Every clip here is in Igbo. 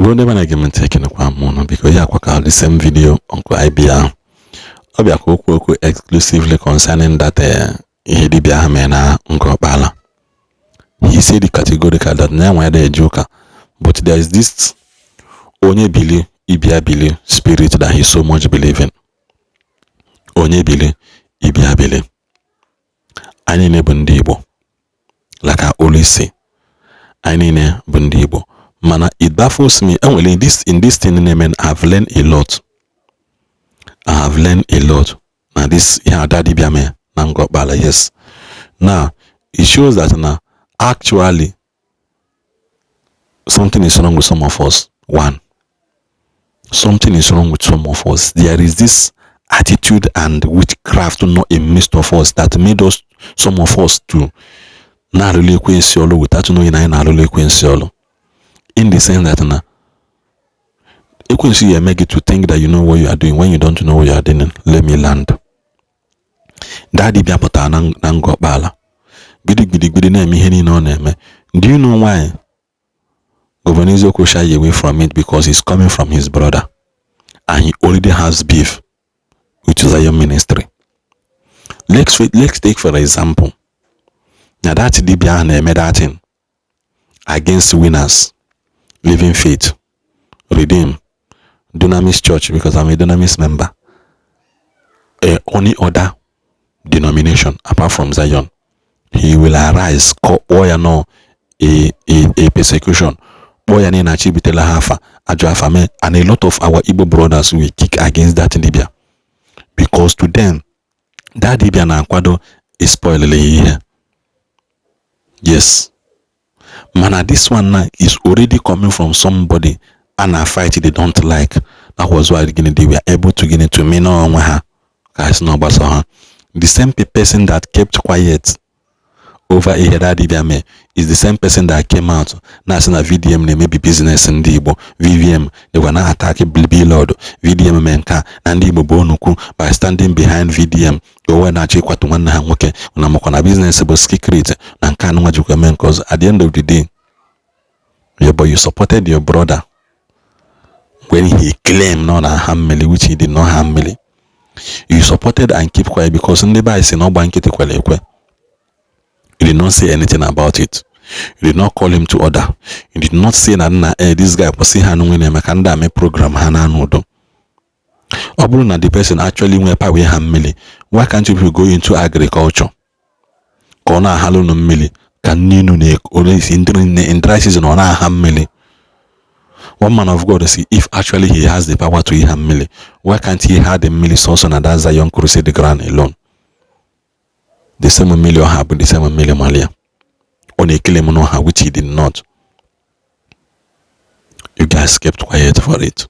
Igbo ndị be na-ege m ntị, ekenekwa m ụnụ. Biko, ya akwa ka the same video Uncle IB ahụ ọ bịa ka okwu okwu exclusively concerning that ihe dibịa ahụ mere na Ngọkpala. He said categorically that na ya nwa ya eje ụka, but there is this onye bili ibia bili spirit that he so much believe in. Onye bili ibia bili. Anyị niile bụ ndị Igbo. Like I always say, anyị niile bụ ndị Igbo. Mana it baffles me, enwere in this thing na-eme. I have learned a lot, I have learned a lot na this ihe ada dibịa mee na Ngọkpala. Yes, now it shows that na actually something is wrong with some of us. One, something is wrong with some of us. There is this attitude and witchcraft not in midst of us that made us, some of us, to na-alụlụ ekwensu ọlụ without knowing anyị na-alụlụ ekwensu ọlụ, in the sense that na ekwensu ya eme gị to think that you know what you are doing when you don't know what you are doing. Let me land. That dibịa pụtara na Ngọkpala gidigidigidi na-eme ihe niile ọ na-eme. Do you know why Governor Eziokwu shy away from it? Because he's coming from his brother and he already has beef with Zion Ministry. Let's take for example na that dibịa ahụ na-eme that thing against Winners, Living Faith, Redeem, Dunamis Church, because I'm a Dunamis member, any other denomination apart from Zion, he will arise kpọọ ya nọ a persecution, kpọọ ya na ị na-achọ ibutela ha afa ajọ afa mee. And a lot of our Igbo brothers will kick against that dibia because to them, that dibia na-akwado spoil ihe. Yes, mana this one now is already coming from somebody a na fight they don't like. That was why gịnị, they were able to gịnị, to mee onwe ha ka esi na ọgbasa ha. The same person that kept quiet over ihe that dibia mee is the same person that came out na-asị na VDM na-emebi business ndị Igbo, VDM dịkwa na attack Blord, VDM mee nke a na ndị Igbo bụ onukwu by standing behind VDM ka o wee na-achọ ịkwatu nwanne ha nwoke na makwa na business bụ secret na nke anụnwa jikwa eme nke ọzọ. At the end of the day, yeah, but you supported your brother when he claimed na ọ na-aha mmiri, which he did not ha mmiri. You supported and keep quiet because ndị be anyị sị na ọgba nkịtị kwere ekwe. You did not say anything about it. You did not call him to order. You did not say na nna, eh, this guy, kwụsị ha n'onwe na-eme ka ndị a mee program ha na-anụ udo. Ọ bụrụ na the person actually nwee power ha mmiri, why can't you people go into agriculture ka ọ na-ahalụ unu mmiri ka nne unu na-esi in dry season ọ na-aha mmiri? One man of God say if actually he has the power to ịha mmiri, why can't he have the mmiri sọsọ na that Zion crusade ground alone? The same mmiri ọha bụ the same mmiri malia ọ na-ekele m n'ọha, which he did not. You guys kept quiet for it.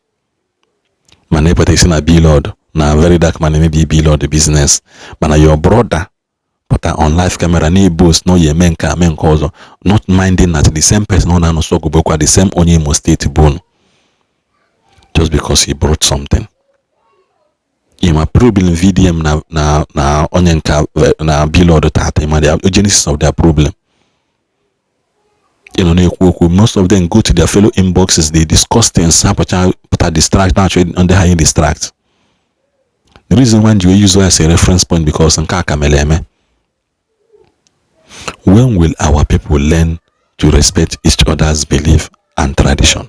Mana ịpụta isi na Blord na Very Dark Man emebi Blord business, mana your brother pụta on live camera na-eboast na ọ ya eme nke a mee nke ọzọ, not minding that the same person ọ na-anụsọ ọgụ bụkwa the same onye Imo State bụ just because he brought something. Ịma problem VDM na onye nka na Blord tata, ịma the genesis of their problem. Ị nọ na-ekwu okwu, most of them go to their fellow inboxes, they discuss things, ha pụta pụta distract, na-achọ ndị ha distract. The reason why you use as a reference point, because nke a ka mere eme. When will our people learn to respect each other's belief and tradition?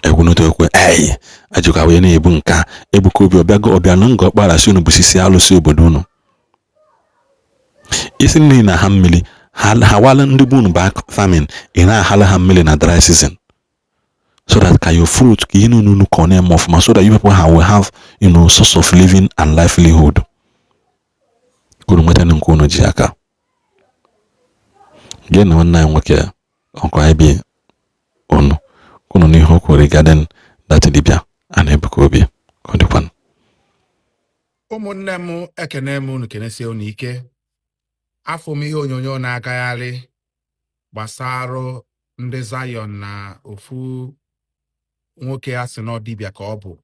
Ekwunote ekwe ei ajụka wee na-ebu nke a. Ebuka Obi ọbịago ọbịa na Ngọ Ọkpara si unu busisi alụsị obodo unu isi nri na ha mmiri ha hawala ndị bụ unu back farming. Ị na-ahala ha mmiri na dry season so that ka your fruit ka ihe unu unu kọ na-eme ọfụma, so that you people will have source of living and livelihood. Unu nweta nke unu ji aka gị na nwanne anyị nwoke ọkwa IB unu unu n'ihe o kwuru regarding that dibia a na Ebuka Obi ka ọ dịkwanụ. Ụmụnne m, ekene m unu, kenesie unu ike. Afọ m ihe onyonyo na-agagharị gbasara ndị Zion na ofu nwoke a sị na ọ dibịa ka ọ bụ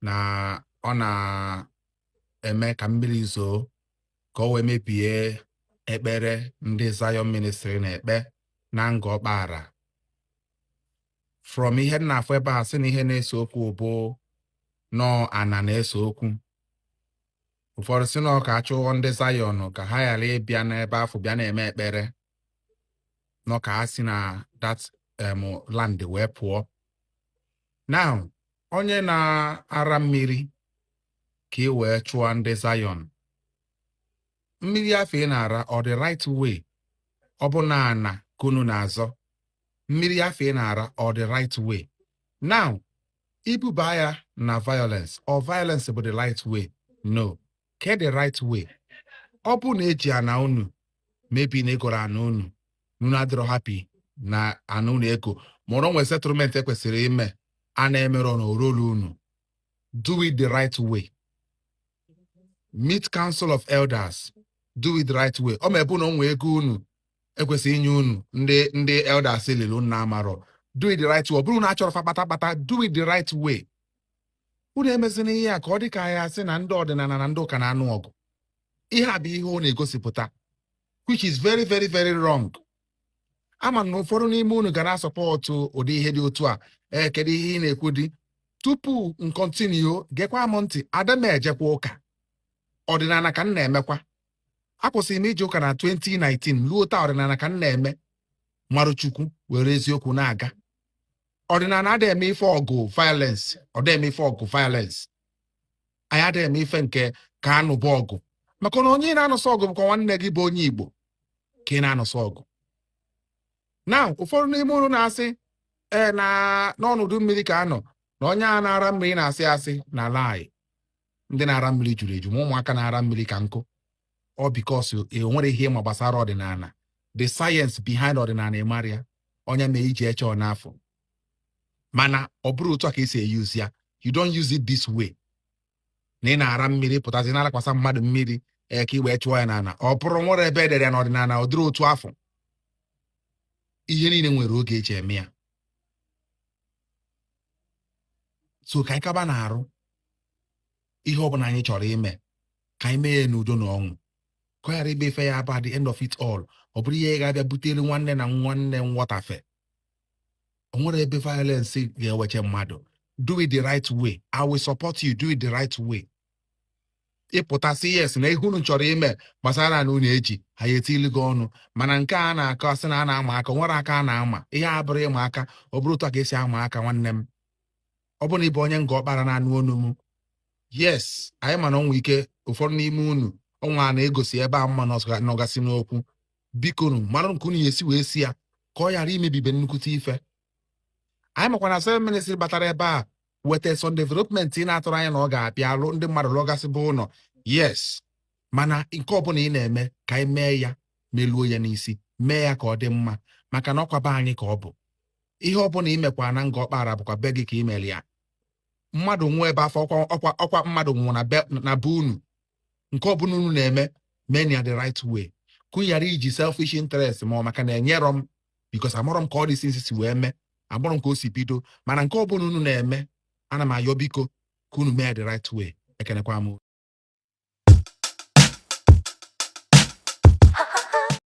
na ọ na-eme ka mmiri zoo ka o wee mebie ekpere ndị Zion Ministry na-ekpe na Ngọ Ọkpara. From ihe m na-afụ ebe a, sị na ihe na-ese okwu bụ nọọ ana na-ese okwu. Ụfọdụ sị na ọ ka achụọ ndị Zion ka ha ghara ịbịa n'ebe afọ bịa na-eme ekpere, nọ ka ha si na that land wee pụọ. Now, onye na-ara mmiri ka ị wee chụọ ndị Zion, mmiri afọ ị na-ara, ọ dị right way? Ọ bụ na ana ka unu na-azọ, mmiri afọ ị na-ara, ọ dị right way? Now, ibuba ya na violence, or violence bụ the right way? No, ke the right way? Ọ bụ na eji ana unu, maybe na egoro ana unu, unu adịrọ happy na ana unu ego, ma ọ nwere settlement ekwesịrị ime a na-emerọ n'orolu unu, do it the right way. Meet council of elders, do it the right way. Ọ ma ebu na o nwee ego unu ekwesịghị inye unu, ndị elders lere unu na-amarọ, do it the right way. Ọ bụrụ na achọrọ fa kpata kpata, do it the right way. Unu emezina ihe a ka ọ dị ka ya sị na ndị ọdịnala na ndị ụka na-anụ ọgụ. Ihe a bụ ihe ọ na-egosipụta, which is very, very, very wrong. Ama na ụfọdụ n'ime unu ga na-asupport ụdị ihe dị otu a. Ee, kedu ihe ị na-ekwu dị? Tupu m continue, gekwa m ntị. Ada m ejekwa ụka, ọdịnala ka m na-emekwa. Akwụsịrị m ije ụka na 2019, ruo taa ọdịnala ka m na-eme. Marụ Chukwu, were eziokwu na-aga. Ọdịnala adịghị eme ife ọgụ violence, ọ dịghị eme ife ọgụ violence. Anyị adịghị eme ife nke ka anụba ọgụ, maka na onye ị na-anụsọ ọgụ bụkwa nwanne gị bụ onye Igbo ka ị na-anụsọ ọgụ. Na ụfọdụ n'ime unu na-asị ee na n'ọnọdụ mmiri ka anọ na onye a na-ara mmiri na-asị asị na lie. Ndị na-ara mmiri juru eju, ma ụmụaka na-ara mmiri ka nkụ. Ọ because e nwere ihe ịma gbasara ọdịnala, the science behind ọdịnala, ịmara ya, onye mee iji eche ọ n'afọ. Mana ọ bụrụ otu a ka esi e-use ya, you don't use it this way na ị na-ara mmiri pụtazi na-alakwasa mmadụ mmiri ee ka ị wee chụọ ya n'ala. Ọ bụrụ nwere ebe edere ya n'ọdịnala, ọ dịrị otu afọ. Ihe niile nwere oge eji eme ya. So ka anyị kaba na-arụ ihe ọbụla anyị chọrọ ime, ka anyị mee ya n'udo na ọṅụ, ka ọ ghara ịbụ ife ya bụ at the end of it all, ọ bụrụ ihe ga-abịa butere nwanne na nwanne nghọtafe. O nwere ebe violence ga-eweche mmadụ. Do it the right way. I will support you. Do it the right way. Ịpụtasị yes na ihe unu chọrọ ime gbasara na unu eji ha ya etili gị ọnụ, mana nke a na-akọ asị na a na-ama aka, nwere aka a na-ama ihe a bụrụ ịma aka. Ọ bụrụ otu a ka esi ama aka, nwanne m, ọ bụrụ na ị bụ onye nga ọkpara na-anụ onu m, yes, anyị ma na ọnwa ike ụfọdụ n'ime unu ọnwa a na-egosi ebe a mma nọgasị n'okwu. Biko nu, mara nke unu ya esi wee si ya ka ọ ghara imebibe nnukwute ife. Anyị makwa na seven ministry batara ebe a weta some development ị na-atụrụ anya na ọ ga-abịa alụ ndị mmadụ lụgasị bụ ụlọ. Yes, mana nke ọbụla ị na-eme, ka anyị mee ya, meluo ya n'isi, mee ya ka ọ dị mma, maka na ọkwa be anyị ka ọ bụ. Ihe ọbụla imekwa na nga ọkpara bụkwa be gị ka ị mere ya. Mmadụ nwụọ ebe afọ, ọkwa ọkwa ọkwa mmadụ nwụrụ na be unu. Nke ọbụla unu na-eme, mee ya the right way, ka unu ghara iji selfish interest, ma ọ maka na enyerọ m, because amarọ m ka ọ dị si wee mee, amarọ m ka o si bido. Mana nke ọbụla unu na-eme, ana m ayọ, biko, ka unu mee ya the right way. Ekenekwa m.